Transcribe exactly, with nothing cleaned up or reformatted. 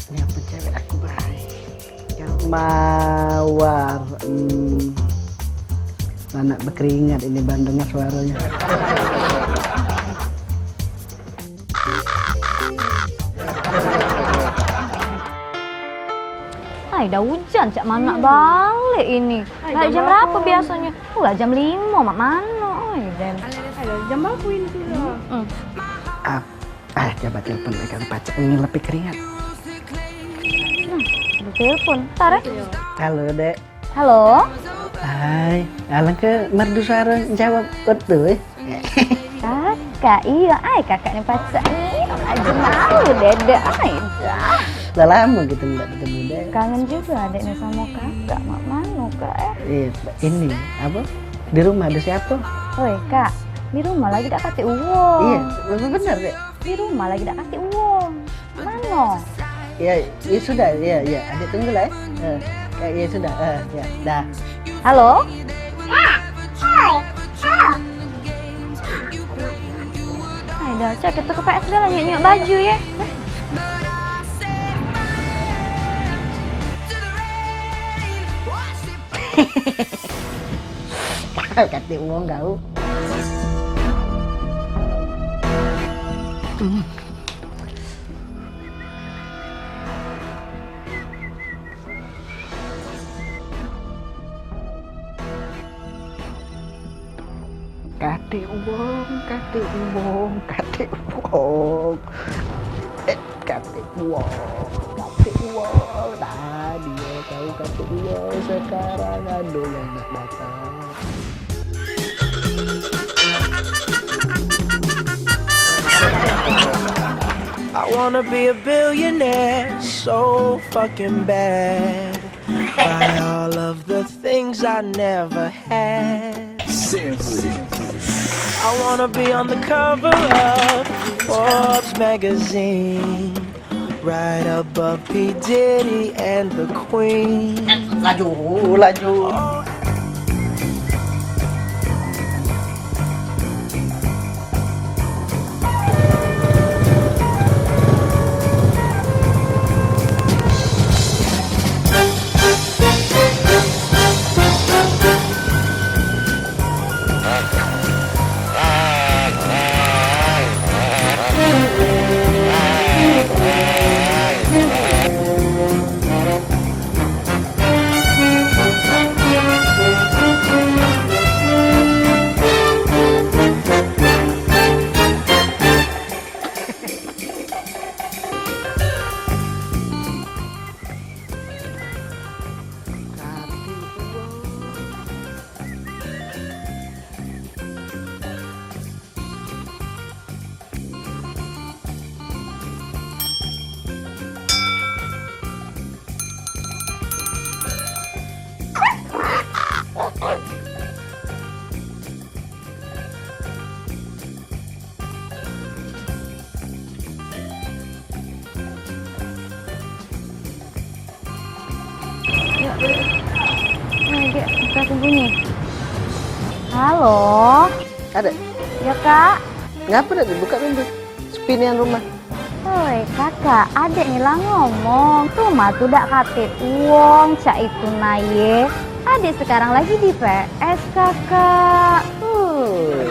Nyapa cewek aku bae? Mawar. Hmm. Anak bekeringat ini ban denger suaranya. Ai, dah ujan, cak manak balik ini. Ai, lah, jam jam berapa berapa? Biasanya? Oh, lah, jam lima, mak mano, oi, Dem. Ai, dah jam berapa ini sudah? Hmm. Ah, ah, coba telepon mereka pacak ini lebih keringat. Hmm, ada telepon. Ntar, eh. Halo, Dek. Halo? Hai, alangke merdu suara jawab betul, eh? Kakak, iya, ai, kakak ni pacak ni. Aja malu, Dede, ai, dah. Dah lama kita ndak ketemu, Dek. Kangen juga adeknya sama kakak, mak mano, Kak, eh? Iya, ini, apa? Di rumah ada siapa? Oi, Kak, di rumah lagi dak katik uwong. Iya, bener, Dek. Di rumah lagi dak katik uwong. Mano? Ya, ya sudah, ya, ya. Adik tunggulah, eh. Eh, ya, ya sudah, eh, ya, dah. Halo? Ai, dah, cak kita ke P S dah lah, nyuk-nyuk baju, ya. Katik uwong kau. Katik uwong, katik uwong, katik uwong. Eh, katik uwong, katik uwong. Tadi yo kau katik uwong, sekarang ado yang nak datang. I wanna be a billionaire so fucking bad. Buy all of the things I never had. I wanna be on the cover of Forbes magazine, right above P Diddy and the Queen. Laju, laju. Yo. Nih, Dek, buka aku bunyi. Halo. Adek. Ya, Kak. Ngapa dak dibuka pintu? Sepi nian rumah. Oi, Kakak, adek ni lah ngomong. Rumah tu dak katik uwong, cak itu nah ye. Adek sekarang lagi di P S, Kakak. Hmm.